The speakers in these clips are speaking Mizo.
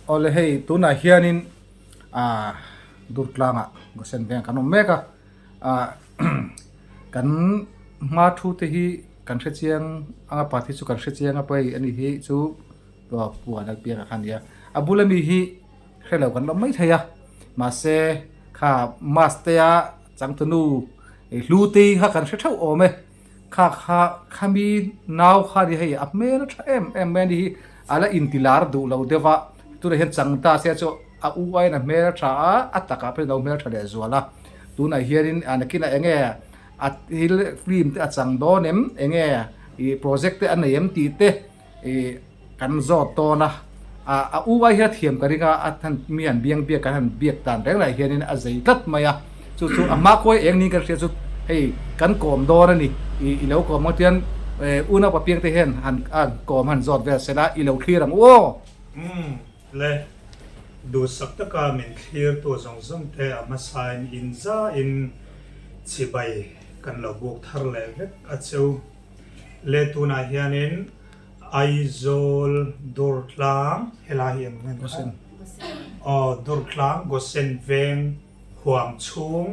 Awle hei tunah hianin ah Durtlangah Gosen Veng kan awm mek a ah kan hma thu te hi kan hre chiang anga pa te chu kan hre chiang a pawi a ni hi chu puan a piangah khan a ni a a bula mi hi hre lo kan awm mai thei a mahse kha mask te a changtunu Hlutei kha kan hre theuh awm e. Kha kha khami nau kha ni hei a hmel a tha em em mai a ni hi a la inti lar duh lo deuh a tunah hian chang ta se chu a u aiin a hmel a tha a a takah pawhin a lo hmel tha leh zual a tunah hianin a nakinah eng nge a thil film te a chang dawn em eng nge ih project te a nei em tih te Ih kan zawt tawn a, ah a u ai hian a thiam ka ring a, a han mi han biang biak kan han biak dan reng lai hianin a zei tlat mai a, chu chu a hma khuai eng niin kan hria chu hei kan kawm dawn a ni, ih i lo kawm ang chuan eh unaupa piang te hian han a kawm han zawt vel sela i lo thlir ang u aw. Umm le, duhsak taka min thlirtu zawng zawng te a hmasain inzain chibai kan lo buk thar leh vek a cheu. Le tunah hianin Aizawl Durtlang helai hi eng nge kha? Aw Durtlang Gosen Veng huam chhung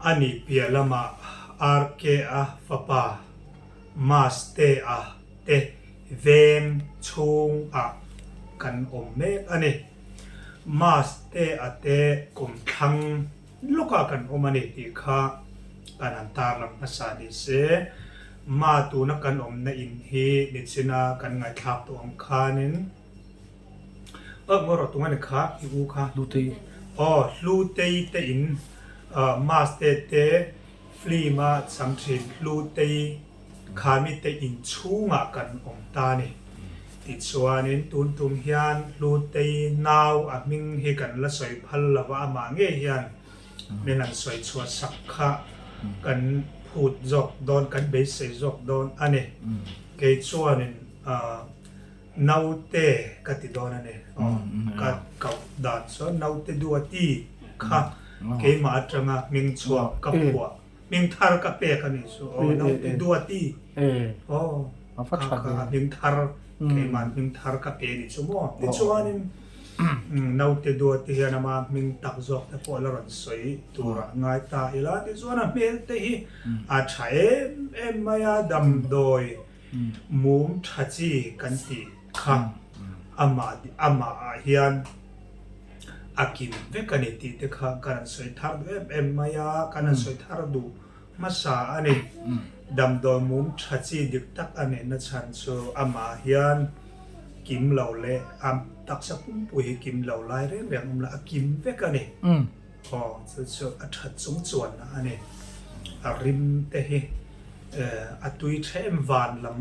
a nih piah lamah RK-a fapa Maste-a te veng chhungah kan awm mek a ni. Maste-a te kumthlang Lawkah kan awm a ni tih kha kan han tarlang hmasa ni se, Ma tuna kan awmna in hi nichina kan ngaihthlak tawh ang khanin Aw ngaw rawh tunga ni kha i u kha Hlutei. Aw Hlutei te in Maste te film a chang thin Hlutei Khami te in chhungah kan awm ta a ni. Tichuanin tun tum hian Hlutei nau a hming hi kan la sawi phal lo va, amah ngei hian min han sawi chhuah sak kha kan phut zawk dawn, kan beisei zawk dawn a ni. Kei chuanin naute ka ti dawn a ni. Aw, ka koh dan chuan naute duati kha keimah atanga hming chhuak ka phuah. Hming thar ka pek a nih chu aw naute duati aw kha kha hming thar keimah hming thar ka pe a nih chu maw tichuanin naute duati hian ama hming tak zawk te pawh la rawn sawi tur ah ngai ta ila tichuan a hmel te hi a tha em em mai a damdawi mum tha chi kan tih kha amah amah ah hian A kim vek a ni tih te kha kan han sawi thar duh em em mai a, kan han sawi thar duh hmasa a ni. Damdawi mum tha chi dik tak a nihna chhan chu amah hian kim lo leh a taksa pumpui hi kim lo lai reng reng awm lo, a kim vek a ni. Aw, chu chu a that chung chuanna a ni. A rim te hi a tui tha em van lam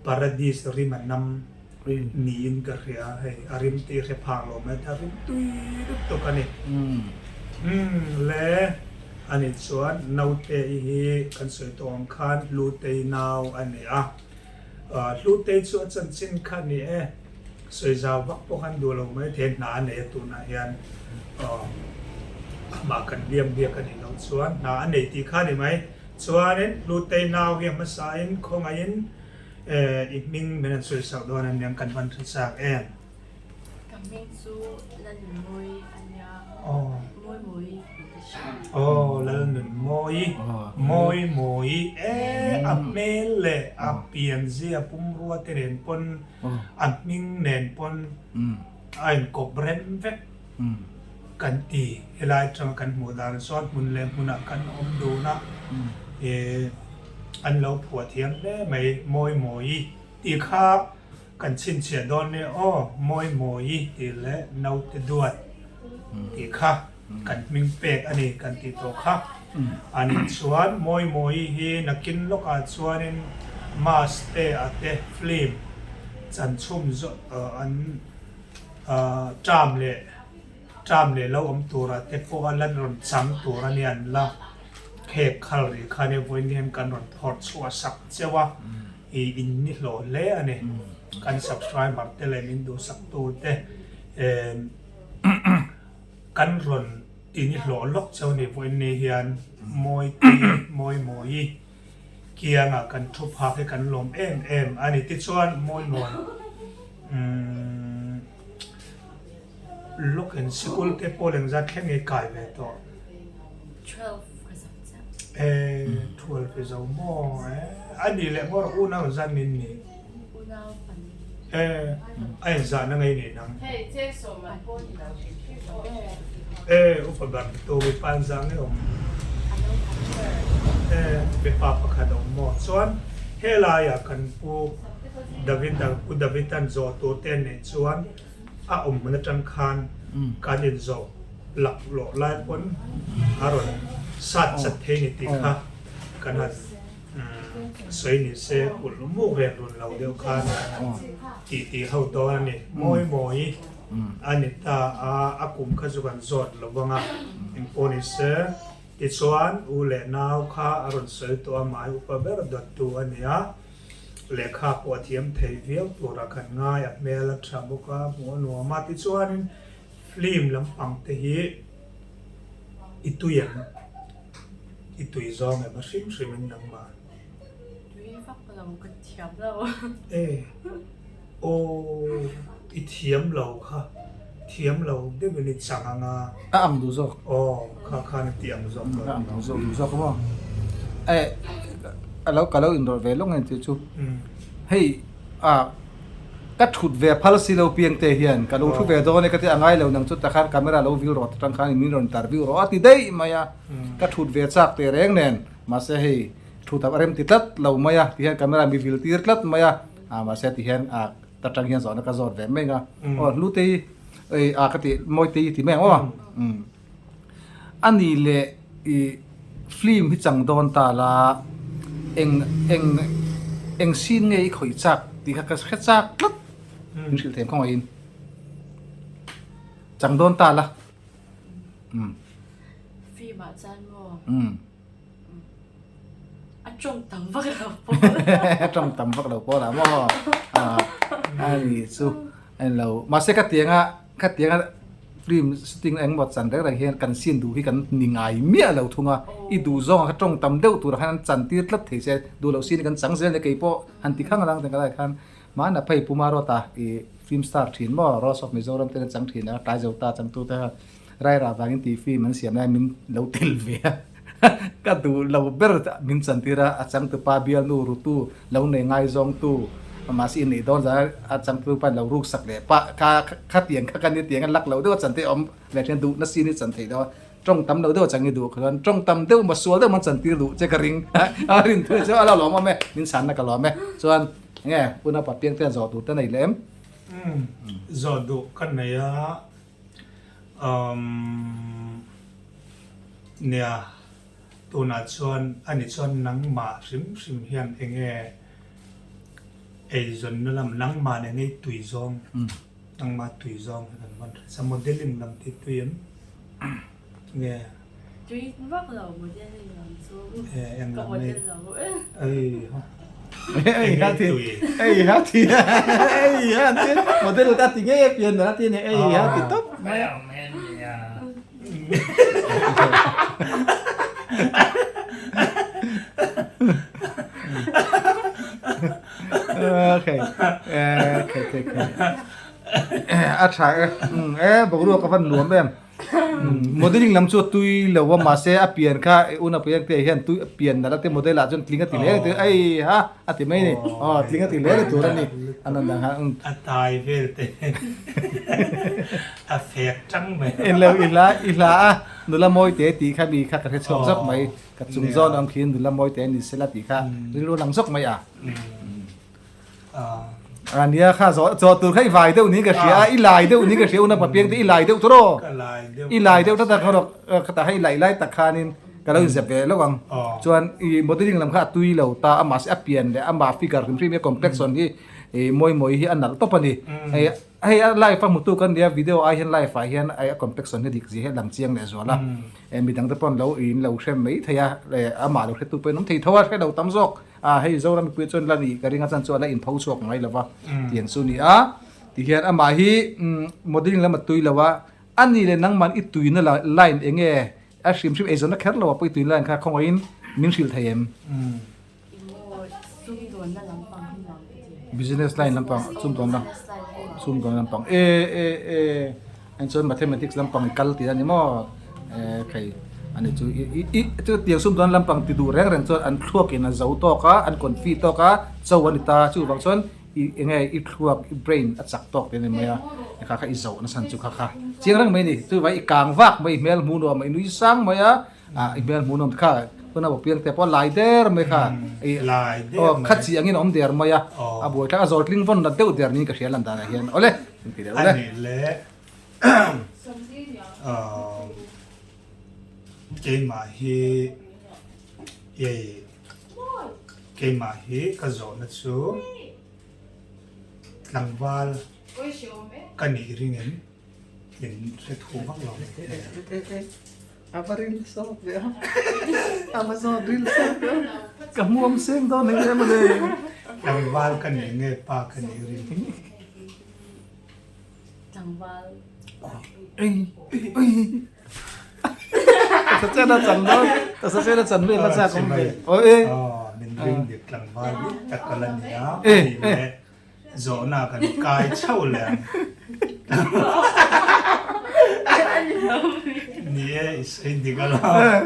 paradis rim a nam. Niin ka hria hei a rim tih hre phak lo mai a rim tui lutuk a ni. Umm le ani chuan naute i hi kan sawi tawh ang khan Hlutei nau a ni a, Hlutei chu a chanchin kha ni e, sawi zau vak pawh khan duh lo mai thei hna a nei a tunah hian amah kan biak biak a nih loh chuan hna a nei tih kha a ni mai. Chuanin Hlutei nau hi a hmasain khawngaihin I hming min an sawi sak dawn a niang kan hman tha chak em? Ka hming chu Lalnunmawii a nia, Mawimawii tih ka hria. Aw Lalnunmawii, Mawimawii e a hmel leh a pianzia pumrua te nen pawn a hming nen pawn a inkawp rem vek kan ti. Helai atanga kan hmuh dan chuan hmun leh hmunah kan awm dun a, an lo phuah thiam hle mai. Mawimawii tih kha kan chhinchhiah dawn nia aw, Mawimawii tih leh naute duat tih kha kan hming pek a ni kan tih tawh kha. Ani chuan Mawimawii hi nakin lawkah chuanin Maste a te film chanchhum zawh an Term leh term leh lo awm turah te pawh a lan rawn chang tur a nia an la khek khal rih khan e vawiin hian kan rawn phawrh chhuah sak cheu a, ih in ni hlawh hle a ni. Kan subscriber te leh min duhsak tu te kan rawn ti ni hlawh lawk cheu a ni vawiin ni hian Mawite Mawimawii Kiangah kan thu phak hi kan lawm em em a ni. Tichuan Mawimawi umm. Lawkin sikul te pawh lengzat thleng i kai ve tawh. 12 ka zo chiah. E, 12 i zo maw? E, a nih leh ngawr unau inzat min ni? Unau pahnih. E, a inzahna ngei ni nang? Hei, cheng sawm an pawh ni lo hrim hrim aw. E, upa ber tu mipa inzah ngei awm? A lo khat ber. E, mipa pakhat a awm maw? Chuan helaiah kan pu David-a, pu David-a'n zawh tur te an neih chuan A awm hmun atang khan kan inzawh laklawh lai pawn a rawn sat chat thei ni tih kha kan han sawi ni se kulh muk reng run lo deuh khan titi ho dawn a ni. Mawi mawi a ni ta a, a kum kha chu kan zawt lo vang a, engpawh ni se. Tichuan u leh nau kha a rawn sawi tawh a, mahni upa ber dawttu a ni a. Lehkha pawh a thiam thei viau tura kan ngai, a hmel a tha bawk a, hmuh a nuam a. Tichuanin film lampang te hi i tui em? I tui zawng em? A hrim hrimin nangmah. Tui vak lo, ka thiam lo. E, aw, i thiam lo kha, thiam lo deuhin i chang ang a. A ang duh zawk. Aw, kha khan i ti ang zawk dawn. A ang duh zawk maw? E, a lo ka lo inrawlh ve lawng em tih chu. Hei, a ka thut ve phal si lo piang te hian ka lo thu ve dawn e ka ti a ngai lo nang chu takhan camera lo vil rawh atang khan min rawn interview rawh a ti daih mai a. Ka thut ve chak teh reng nen mahse hei thut a rem ti tlat lo mai a ti hian camera mi vil tir tlat mai a. A mahse ti hian a ta tang hian zawhna ka zawt ve mai ang a. Aw Hlute hi ei a ka ti Mawite hi ti mai ang aw. A ni leh i film hi chang dawn ta la eng eng eng scene nge i khawih chak tih kha ka hre chak tlat min hrilh thei ang khawngaihin chang dawn ta la. Film ah chuan maw. A tawng tam vak lo pawh. A tawng tam vak lo pawh lah maw. A ni chu a ni lo. Mahse ka tianga ka tianga film shooting engemaw chan reng reng hian kan scene duh hi kan ni ngai miah lo thung a. I duh zawng ah kha tawng tam deuh turah khan an chan tir tlat thei che. Duh loh scene hi kan chang zel nia keipawh han ti khang rang ten ka lai khan mahna phei Puma Rawta i film star thin maw Rose of Mizoram ten a chang thin a tlai zo ta changtu te kha Rairah vangin tih film an siam lai min lo tel ve a. Ka duh lo ber min chantir a, a changtupa bialnu rutu lo nei ngaizawngtu mahse inneih dawn zan a changtupa in lo ruksak leh pah kha khatiang kha ka ni tiang a lak lo deuh a chan theih a awm leh thin a duhna sin hi chan theih deuh a tawng tam lo deuh a chang i duh kha chuan tawng tam deuh maw sual deuh maw an chantir duh che ka ring a rin thu chu a lo lawm awm e min chhanna ka lawm e chuan enge unau pa piang te zawh tur te nei leh em. Zawh duh ka nei a. Umm nia, tunah chuan ani chuan nangmah hrim hrim hian enge eizawnna lam nangmah nen ei tui zawng, nangmah tui zawng hi kan van hre sa modelling lam tih tui em? Nge? Tui vak lo modelling lam chu ka model lo. Ei ha. Ei ha ti. Ei ha ti. Ei ha ti. Model ka ti ngei pian na ti ne ei ha ti top. Mai ang men ya. Okay. Okay, okay, okay. A tha e. E boruak ka van nuam em. Modeling lam chu a tui lo a mahse a pian kha una pui te hian tui pian nalh a te model ah chuan tling a ti hle a ti ei ha a ti mai a ni aw tling a ti hle tur a ni a nan dang kha a tai vel te a fek tang mai en lo i hla i hla a nula mawi te tih kha mi kha ka hre chhuak zawk mai ka chung zawn awm khi nula mawi te ni sela tih kha rilru lang zawk mai a. A nia kha zawh zawh tur kha i vai deuh niin ka hria a, i lai deuh niin ka hria una papiang te i lai deuh tur aw. Ka lai deuh. I lai deuh tlat a kha rawk khata hei laih lai tak khanin ka lo inzep ve lawk ang. Chuan i modelling lam kha a tui lo ta a mahse a pian leh amah figure hrim hrim hi a complexion hi i mawi mawi hi a nalh tawp a ni. Hei hei a live a hmutu kan nia video ai hian live ah hian a complexion hi dik zia hi a lang chiang leh zual a. Midang te pawh an lo in lo hrem mai thei a amah lo hretu pawh in awm thei tho a hre lo tam zawk. A hei Zoram mipui chuan la nih ka ring a chan chu a la inpho chhuak ngai lo va tiang chu ni a tihian amah hi modelling lam a tui lo a a ni leh nangman i tuina line eng nge a hrim hrim eizawnna kher lo ah pawh i tuina line kha khawngaihin min hrilh thei em? Business line lampang sumdawn lam sumdawn lampang e e e. Heng chuan mathematics lampang i kal tih a ni maw? Eh khei ani chu i i i chu tiang sumdawn lampang ti duh reng reng chuan an thluak in a zo tawk a, an confi tawk a, cho a ni ta. Chuvang chuan i enge i thluak i brain a chak tawk tih a ni mai a, kha kha i zoh nasa chu kha kha chiang reng mai a ni. Chuvang i kang vak mai i hmel hmuh nuam a, i nui sang mai a. Ah i hmel hmuh nawm kha tuna aw piang te pawh lai der mai kha i Lai der aw mai. kha chi angin a awm der mai a Aw. a buai thlak a zawl tling vawn nat deuh der niin ka hria lan danah hian awle in ti deuh A le. nih leh aw keimah hi ei keimah hi ka zawhna chu tlangval ka nih ringin min hre thu vak lo. A va ril sawt ve a, a va zawt ril sawt ve a, ka hmuam seng dawn eng em ale. Tlangval ka nih nge pa ka nih rin. Tlangval. Ei ei. Ka sa chen a chan dawn, ka sa chen a chan vel a chak awm ve. Aw e. Aw min ring dik tlangval dik tak ka la ni a. E e. Zawhna kan kai chauh leh ang. Ni e, i sawi dik alawm.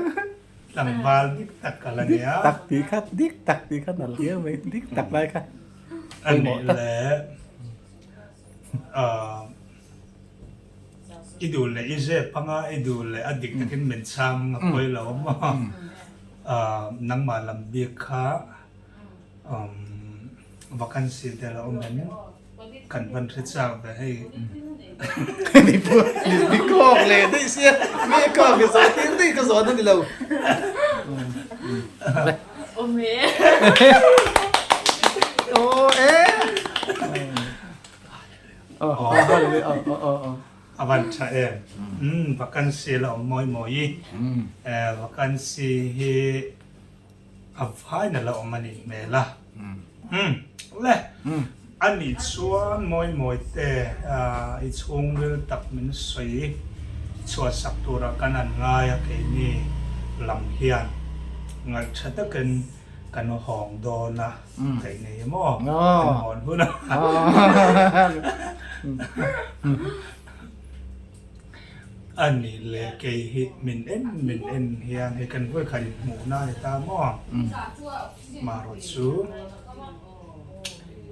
Tlangval dik tak ka la nia. Dik tak tih kha, dik tak tih kha nalh viau mai, dik tak lai kha. A nih leh, ahh, i duh leh i zep anga, i duh leh a dik takin min chhang a pawi lo a maw? Ahh, nangmah lam bik kha Vacancy te la awm em? Kan van hre chak ve hei. Mi mi kawk leh daih sia, mi kawk hi zawh tir daih ka zawh na ni lo. Awm e. Aw e. Aw hallelujah aw aw aw. A van tha em. Vacancy la awm mawi mawi. Vacancy hi A vain a la awm a nih hmel a. Umm le, a nih chuan mawi mawi te i chhungril tak min sawi chhuahsak tura kan han ngai a keini lam hian ngaihṭha takin kan hawng dawn a theih nei maw kan hawn hun a. A nih leh kei hi min en min en hian hei kan vawikhat inhmuhna a ni ta maw? Marawh chu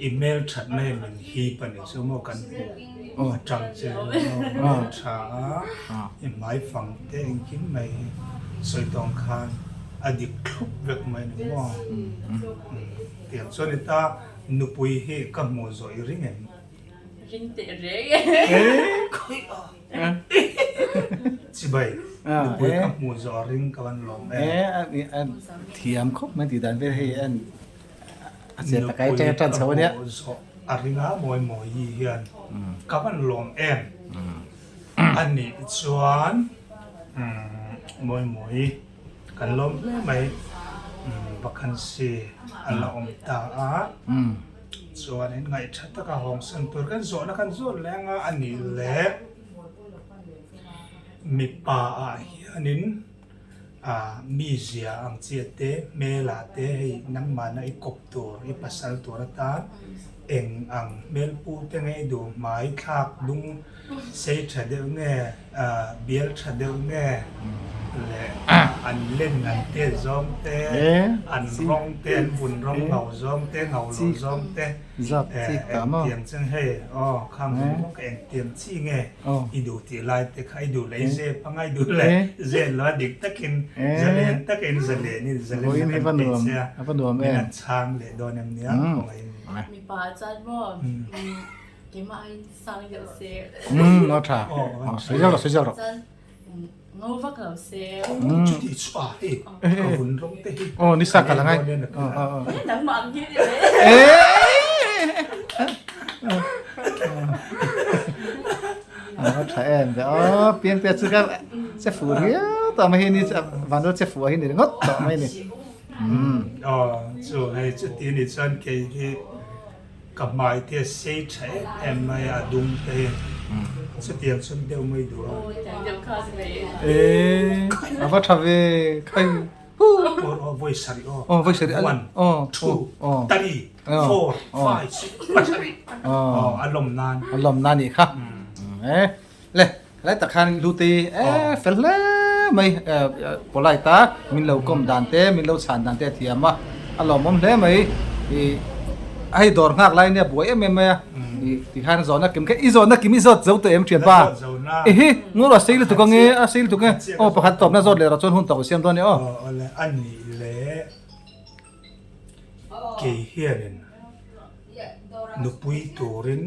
i hmelthatna hi min hip a ni chu maw kan hmuh atang che maw hmeltha a i hmaifang te engkim mai hi sawi tawng khan a dik thlup vek mai a ni maw? Tiang chuan ni ta nupui hi ka hmuh zawh i ring em? Ring teh reng e. Chibai, nupui ka hmuh zawh ring ka van lawm em. E, thiam khawp mai tih dan vel hei an a che takai teng a tan chho ania. Nupui ka hmuh zawh a ring a mawi mawi hian ka van lawm em. A nih chuan mawi mawi kan lawm hle mai vacancy a la awm ta a. Chuanin ngaihṭha taka hawngsan tur kan zawhna kan zawt leh anga a nih leh mipa ah hianin ah mizia ang chiah te hmelah te hei nangmahna i kawp tur i pasal tur atan eng ang hmelpu te nge i duh hmai thlak dung Sei tha deuh nge, bial tha deuh nge leh an len an tet zawng te, an rawng te, an vun rawng ngau zawng te, ngau lo zawng te, engtiang cheng hei aw khang vun rawng kha engtiang chi nge i duh tih lai te kha i duh leh i zep anga i duh leh zep lo a dik takin zalen takin zalenin zalen na kan pe che a, min han chhang leh dawn em nia kawngaihin. Mipa chuan maw Keimah aiin sang deuh se. Umm a tha. Sawi zel rawh sawi zel rawh. Chuan ngo vak lo se. Chuti chu a hei ka vun rawng te hi. Aw ni sa ka la ngai. Nangmah ang hi ni le. A tha em ve aw piang te chu ka che fu riau tawh mai hi ni vanduai che fu a hi ni ringawt tawh mai ni. Aw chu hei chuti ni chuan kei hi Ka hmai te a sei tha em em mai a, a dum te hi chutiang chhun deuh mai duh a. Eee a va tha ve khai hu. Aw aw vawi sarih aw. Aw vawi sarih. One, two, three, four, five, six, pasarih. Aw a lawm nan. A lawm nan nih kha. E le. Helai tak khan Hlute e fel hle mai polite a min lo kawm dan te min lo chhan dan te a thiam a a lawmawm hle mai ih hei dawr nghak lai nia buai em em mai a ih tikhan zawhna kim kha i zawhna kim i zawt zo tawh em thianpa i hi ngur a sei lutuk ange a sei lutuk ange aw pakhat tawpna zawt leh rawh chuan hun tawk i siam dawn nia aw. Awle a nih leh kei hianin nupui turin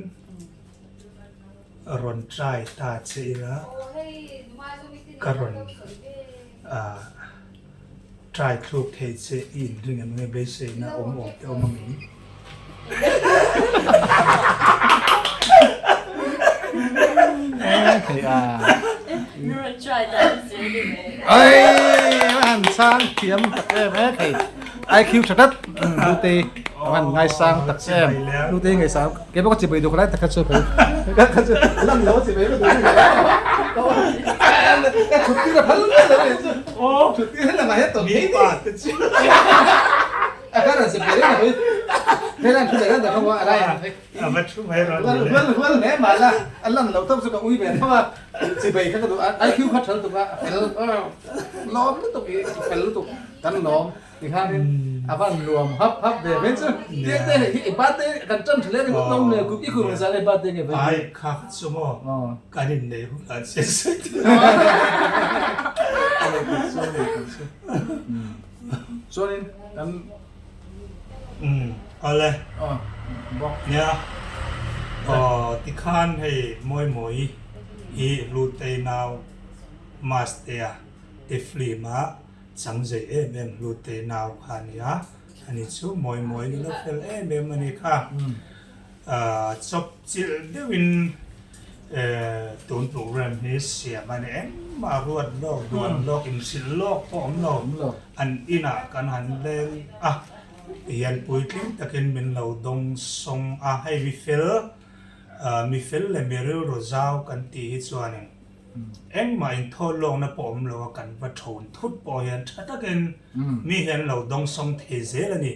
rawn try ta che ila ka rawn ah try thluk thei che i inring em nge beiseina awm awm te awm ang em? Rawn try ta che ni mai. Ai han chang thiam tak em e thei IQ tha tlat Hlute a han ngaisang tak em Hlute ngaisang kei pawh ka chibai duh lai tak kha chu ka kha chu lan lo chibai ka duh ka thut tir a phal mai lo ni chu thut tir hian a het tawh thei ni a kha ran chibai reng a hei hei lan thu leh ran tak kha a lai ang A va thu mai rawn ni le. Hual hual hle mah la, a lan lo tawp chu ka ui ve tho a, chibei kha ka duh a, IQ kha tha lutuk a, a fel lawm lutuk i fel lutuk kan lawm tikhanin a van nuam hap hap ve ve chu. Tiang te hei hi i birthday kan tan tha hle ringawt lo nge i kum engzah nge birthday nge vei Ai kha kha chu maw kan innei hunah chian sawi tur. A nei tur chu a nei tur chu. Chuanin kan. Umm awle nia aw tikhan hei Mawimawi hi Hlutei nau Mastea te film a chang zei em em Hlutei nau kha a nia ani chu Mawimawi ni lo fel em em a ni kha chawp chilh deuhin tun program hi siam a ni engmah ruat lawk duan lawk inhrilh lawk pawh awm lo an inah kan han leng a hian puitling takin min lo dawng sawng a hei mi fel mi fel leh mi rilru zau kan tih hi chuanin engmah inthaw lawkna pawh awm lo a kan va thawn thut pawh hian tha takin mi hian lo dawng sawng thei zel a ni.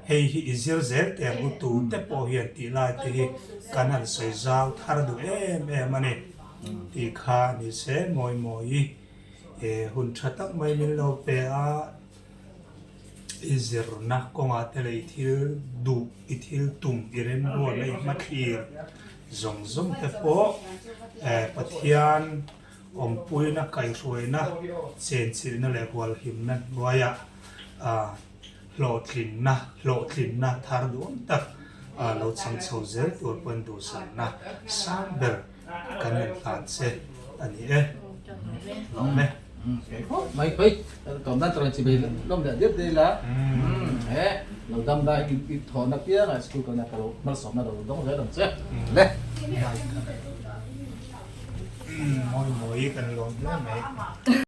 Hei hi i zir zel teh ang u tu te pawh hian tih lai te hi kan han sawi zau thar duh em em a ni tih kha ni se mawi mawi i hun tha tak mai min lo pe a, i zirna kawngah te leh i thil duh i thil tum i remruatna i hmathlir zawng zawng te pawh Pathian awmpuina kaihhruaina chenchilhna leh hualhimna hnuaiah Hlawhtlinna, hlawhtlinna thar duhawm tak lo chang chho zel tur pawn duhsakna sang ber kan rawn hlan che a ni e. Lawm e. Mai phei tawm dan tawrh chi bai lawm leh diat dei la he lo dam lai i thawhna piang ah school kalna ka lo malsawmna lo dawng zel ang che le. Mawi mawi kan lawm hle mai.